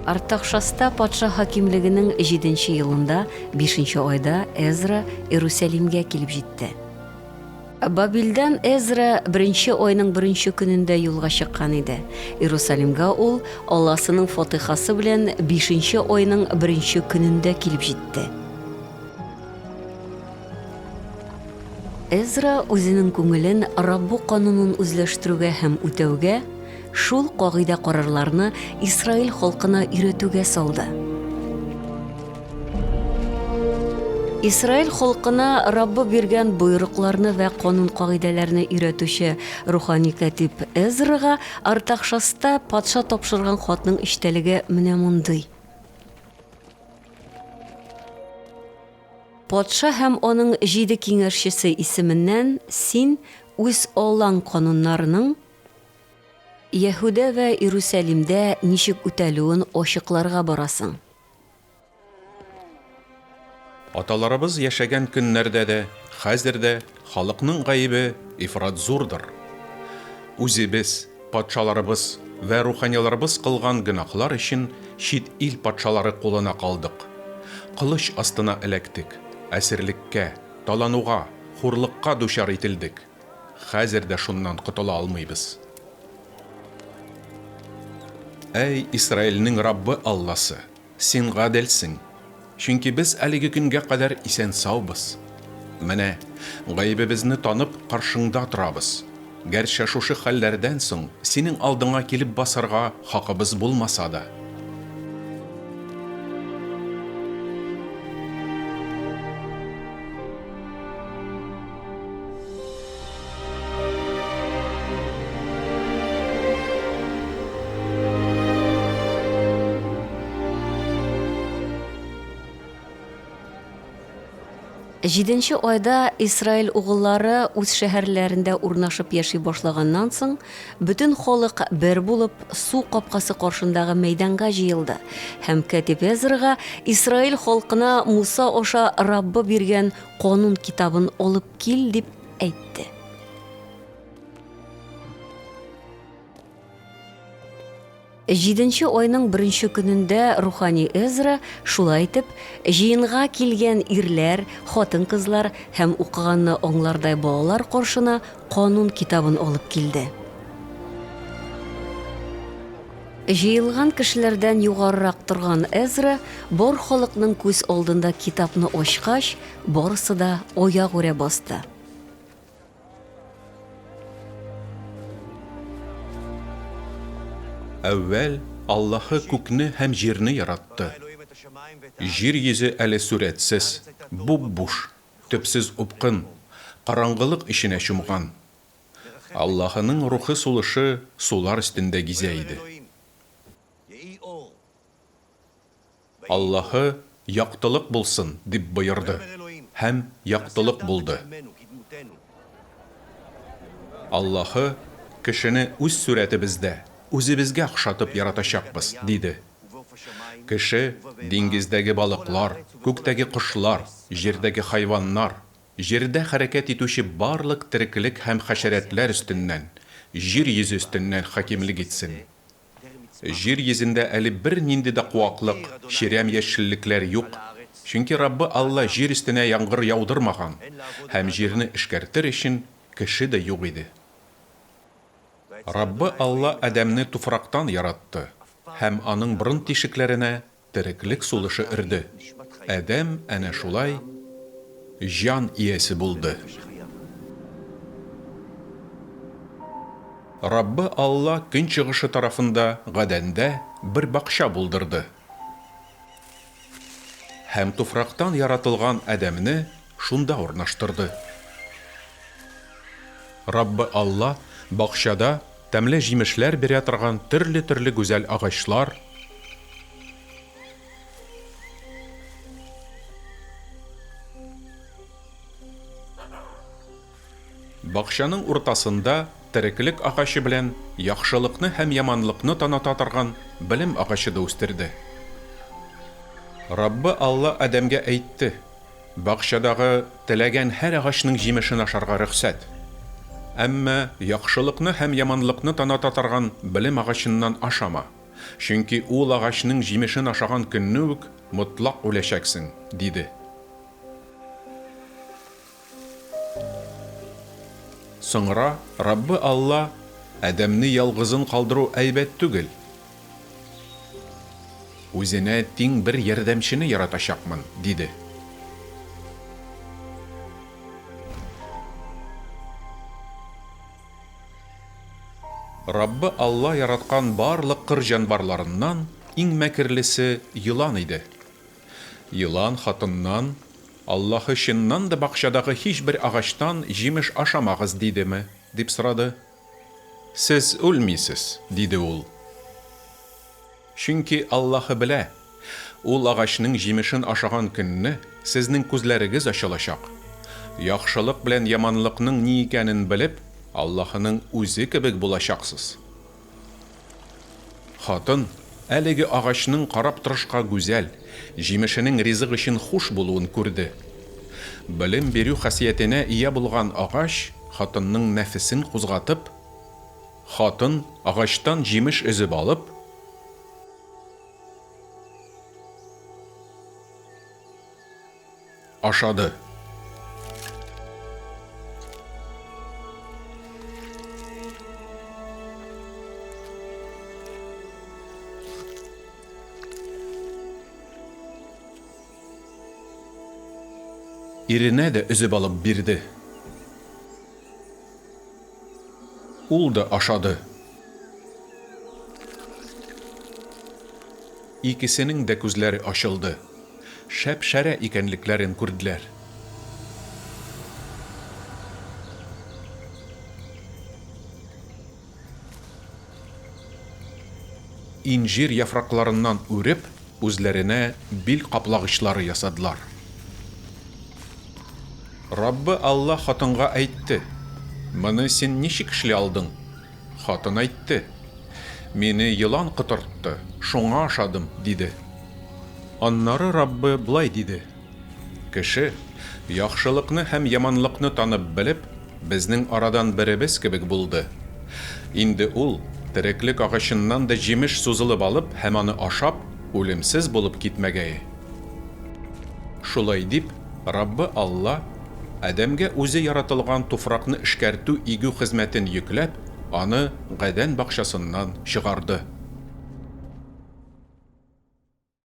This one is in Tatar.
Артакшаста патша хакимлегенең җиденче елында, бишенче айда Эзра Иерусалимгә килеп җитте. Бабилдән Эзра беренче айның беренче көнендә юлга чыккан иде. Иерусалимгә ул Алласының фатыйхасы белән бишенче айның беренче көнендә килеп җитте. Эзра үзенең күңелен Раббы канунын үзләштерүгә һәм үтәүгә, шул кагыйдә-карарларны Исраил халкына өйрәтүгә салды. Исраил халкына Раббы биргән боерыкларны вә канун-кагыйдәләрне өйрәтүче рухани кәтиб Эзрага Артахшаста патша тапшырган хатның эчтәлеге менә мондый. Патша һәм аның җиде киңәшчесе исеменнән син үз Аллаң кануннарының Яһүдә вә Иерусалимдә ничек үтәлүен ачыкларга барасың. Аталарыбыз яшәгән көннәрдә дә, хәзер дә халыкның гаебе ифрат зурдыр. Үзебез, патшаларыбыз вә руханиларыбыз кылган гөнаһлар өчен чит ил патшалары кулына калдык. Кылыч астына эләктек, әсирлеккә, талануга, хурлыкка дучар ителдек. Хәзер дә шуннан котыла алмыйбыз. Әй, Исраилнең Раббы Алласы! Син гаделсең, чөнки без әлеге көнгә кадәр исән-саубыз. Менә, гаебебезне танып, каршыңда торабыз. Гәрчә шушы хәлләрдән соң синең алдыңа килеп басарга хакыбыз булмаса да. Җиденче айда Исраил угыллары үз шәһәрләрендә урнашып яши башлаганнан соң, бөтен халык бер булып Су капкасы каршындагы мәйданга җыелды һәм кәтиб Эзрага Исраил халкына Муса аша Раббы биргән Канун китабын алып кил дип әйтте. Җиденче айның беренче көнендә рухани Эзра, шулай итеп, җыенга килгән ирләр, хатын-кызлар һәм укыганны аңлардай балалар каршына Канун китабын алып килде. Җыелган кешеләрдән югарырак торган Эзра бар халыкның күз алдында китапны ачкач, барысы да аягүрә басты. Әүвәл Аллаһы күкне һәм җирне яратты. Җир йөзе әле сурәтсез, буп-буш, төпсез упкын, караңгылык эченә чумган. Аллаһының Рухы сулышы сулар өстендә гизә иде. Аллаһы, Яктылык булсын, дип боерды, һәм яктылык булды. Аллаһы, Кешене үз сурәтебездә, үзебезгә охшатып яратачакбыз, диде. Кеше диңгездәге балыклар, күктәге кошлар, җирдәге хайваннар, җирдә хәрәкәт итүче барлык тереклек һәм хәшәрәтләр өстеннән, җир йөзе өстеннән хакимлек итсен. Җир йөзендә әле бернинди дә куаклык, чирәм яшеллекләр юк, чөнки Раббы Алла җир өстенә яңгыр яудырмаган, һәм җирне эшкәртер өчен кеше дә юк иде. Раббы Алла Адәмне туфрактан яратты һәм аның борын тишекләренә Тереклек сулышы өрде. Адәм әнә шулай җан иясе булды. Раббы Алла көнчыгышы тарафында Гадәндә бер бакча булдырды. Һәм туфрактан яратылган Адәмне шунда урнаштырды. Раббы Алла бакчада тәмле җимешләр бирә торган төрле-төрле гүзәл агачлар, Бакчаның уртасында тереклек агачы белән яхшылыкны һәм яманлыкны таныта торган белем агачы да үстерде. Раббы Алла Адәмгә әйтте, Бакчадагы теләгән һәр агачның җимешен ашарга рөхсәт. Әмма яхшылыкны һәм яманлыкны таната торган белем агачыннан ашама. Чөнки ул агачның җимешен ашаган көнне үк мотлак үләчәксең, диде. Соңра Раббы Алла, Адәмне ялгызын калдыру әйбәт түгел. Үзенә тиң бер ярдәмчене яратачакмын, диде. Раббы Алла яраткан барлык кыр җанварларыннан иң мәкерлесе елан иде. Елан хатыннан, Аллаһы чыннан да бакчадагы һичбер агачтан җимеш ашамагыз дидеме? дип сорады. Сез үлмисез, диде ул. Чөнки Аллаһы белә, ул агачның җимешен ашаган көнне сезнең күзләрегез ачылачак. Яхшылык белән яманлыкның ни икәнен белеп, Аллаһының үзе кебек булачаксыз. Хатын, әлеге агачның карап торышка гүзәл, җимешенең ризык өчен хуш булуын күрде. Белем бирү хасиятенә ия булган агач хатынның нәфесен кузгатып, хатын, агачтан җимеш өзеп алып, Ашады. Иренә дә өзеп алып бирде. Ул да ашады. Икесенең дә күзләре ачылды. Шәп-шәрә икәнлекләрен күрделәр. Инҗир яфракларыннан үреп, үзләренә бил каплагычлары ясадылар. Раббы Алла хатынга әйтте, Моны син ничек эшли алдың? Хатын әйтте, Мине елан котыртты, шуңа ашадым, диде. Аннары Раббы болай диде, Кеше, яхшылыкны һәм яманлыкны танып белеп, безнең арадан беребез кебек булды. Инде ул, тереклек агачыннан да җимеш сузылып алып һәм аны ашап, үлемсез булып китмәгәе. Шулай дип, Раббы Алла, Адәмгә үзе яратылган туфракны эшкәртү-игү хезмәтен йөкләп, аны Гадән бакчасыннан чыгарды.